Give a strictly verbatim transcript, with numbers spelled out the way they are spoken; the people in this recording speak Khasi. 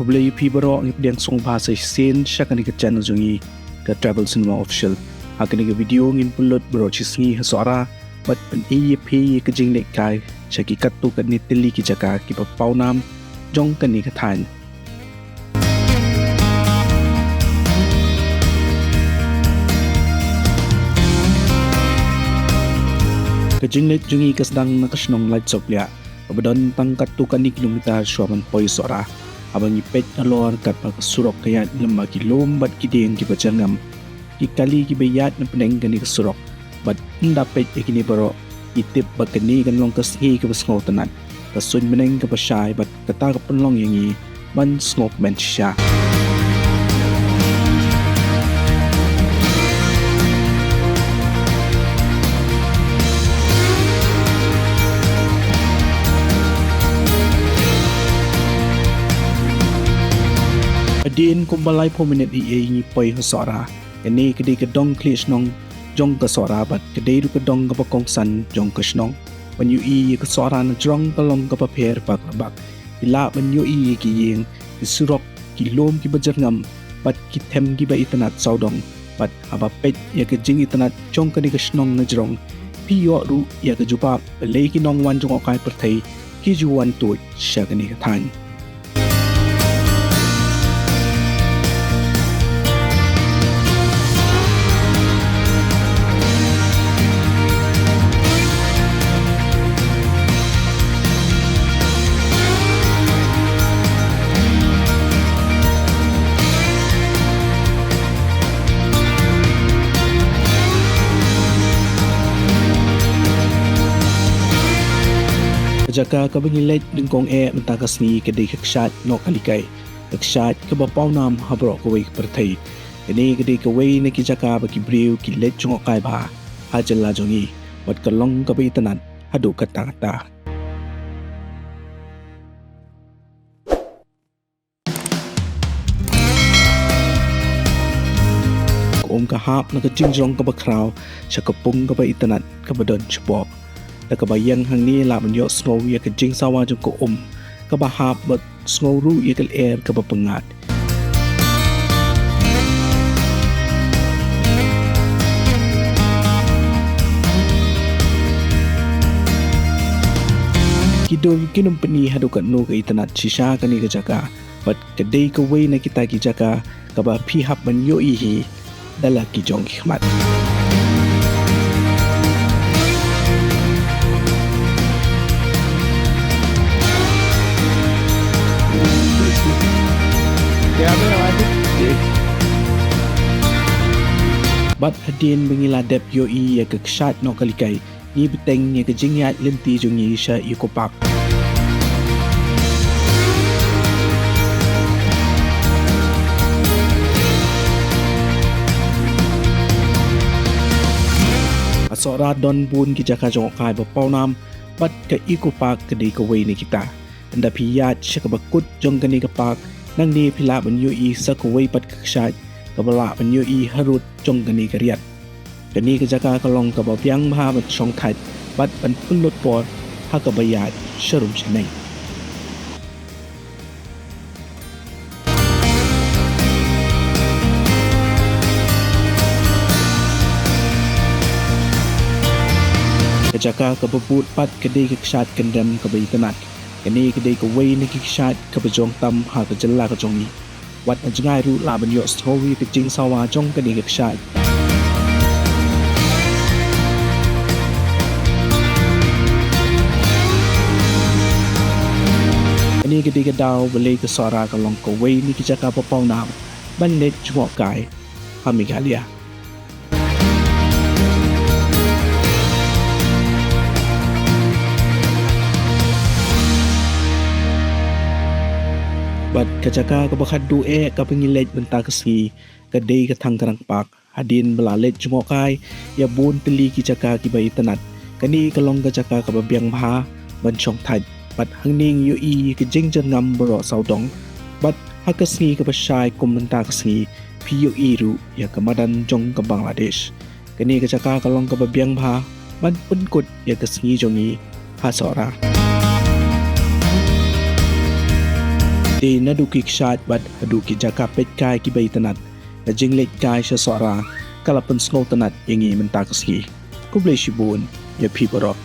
Khublei ïa phi baroh, ngi pdiang sngewbha sa shisien sha kane ka channel jong ngi, ka Travel Cinema Official. Ha kane ka video ngin pynlut baroh shi sngi ha Sohra bad pyni ïa phi ïa ka jingleit kai sha ki katto katne tylli ki jaka kiba pawnam jong kane ka thaiñ. Ka jingleit jong ngi ka sdang na ka shnong Laitsopliah, kaba don tang katto katne kilometer shuwa ban poi Sohra. Haba ngi peit halor katba ka surok ka ïaid lem bad ki lum bad ki dieng kiba jyrngam, ki kali kiba ïaid na pdeng kane ka surok. Bad ynda peit ïa kine baroh, ngi tip ba kane kan long ka sngi kaba sngewtynnat, ka suiñ bneng kaba shai bad kata ka pynlong ïa ngi ban sngewkmen shisha. Hadien kumba laiphew minit ïa ngi poi ha Sohra. Kane ka dei ka dong khlieh shnong jong ka Sohra bad ka dei ruh ka dong kaba kongsan jong ka shnong. Ban ïohi ïa ka Sohra na jrong ka long kaba pher bak la bak. Phi lah ban ïohi ïa ki ïing, ki surok, ki lum kiba jyrngam bad ki them kiba itynnat sawdong. Bad haba peit ïa ka jingitynnat jong kane ka shnong na jrong, phi ïoh ruh ïa ka jubab balei ki nongwan jngohkai pyrthei ki ju wan tuid sha kane ka thaiñ. Ka jaka kaba ngi leit nyngkong eh mynta ka sngi ka dei ka kshaid Nohkalikai, ka kshaid kaba pawnam ha baroh kawei ka pyrthei. Kane ka dei kawei na ki jaka ba ki briew ki leit jngohkai bha ha jylla jong ngi, bad ka long kaba itynnat haduh katta katta. Ka um ka hap na ka jingjrong kaba khraw sha ka pung kaba itynnat kaba don shapoh. Da kaba ïeng hangne lah ban ïohsngew ïa ka jingsawa jong ka um kaba hap bad sngew ruh ïa ka lyer kaba pyngngad. Ki dur kin ym pyni haduh katno ka itynnat shisha kane ka jaka. Bad ka dei kawei na kita ki jaka kaba phi hap ban ïohi hi da la ki jong ki khmat. Bad hadien ba ngi la dep ïohi ïa ka kshaid Nohkalikai, ngi bteng ïa ka jingïaid lynti jong ngi sha Eco Park. Ha Sohra don bun ki jaka jngohkai ba pawnam, bad ka Eco Park ka dei kawei na kita. Ynda phi ïaid sha kaba kut jong kane ka park, nangne phi lah ban ïohi sa kawei pat ka kshaid kaba lah ban ïohi harud jong kane ka riat. Kane ka jaka ka long kaba biang bha ban shongthait bad ban pynlut por ha kaba ïaid sharum shaneng. Ka jaka kaba bud pat ka dei ka kshaid Kyndem kaba itynnat. Kane ka dei kawei na ki kshaid kaba jrong tam ha ka jylla ka jong ngi. Wat na jngai ruh lah ban ïohsngew ïa ka jingsawa jong kane ka kshaid. Kane ka dei ka daw balei ka Sohra ka long kawei na ki jaka ba pawnam ban leit jngohkai ha Meghalaya. Bad ka jaka kaba khatduh eh kaba ngi leit mynta ka sngi ka dei ka Thangkrang Park. Hadien ba la leit jngohkai ïa bun tylli ki jaka kiba itynnat, kane ka long ka jaka kaba biang bha ban shongthait. Bad hangne ngi ïohi ka jingjyrngam baroh sawdong. Bad ha ka sngi kaba shai kum mynta ka sngi phi ïohi ruh ïa ka madan jong ka Bangladesh. Kane ka jaka ka long kaba biang bha ban pynkut ïa ka sngi jong ngi ha Sohra. Te naduh ki kshaid bad haduh ki jaka peit kai kiba itynnad, ka jingleit kai sha Sohra ka la pynsngewtynnad ïa ngi mynta ka sngi. Khublei shibun ïa phi baroh.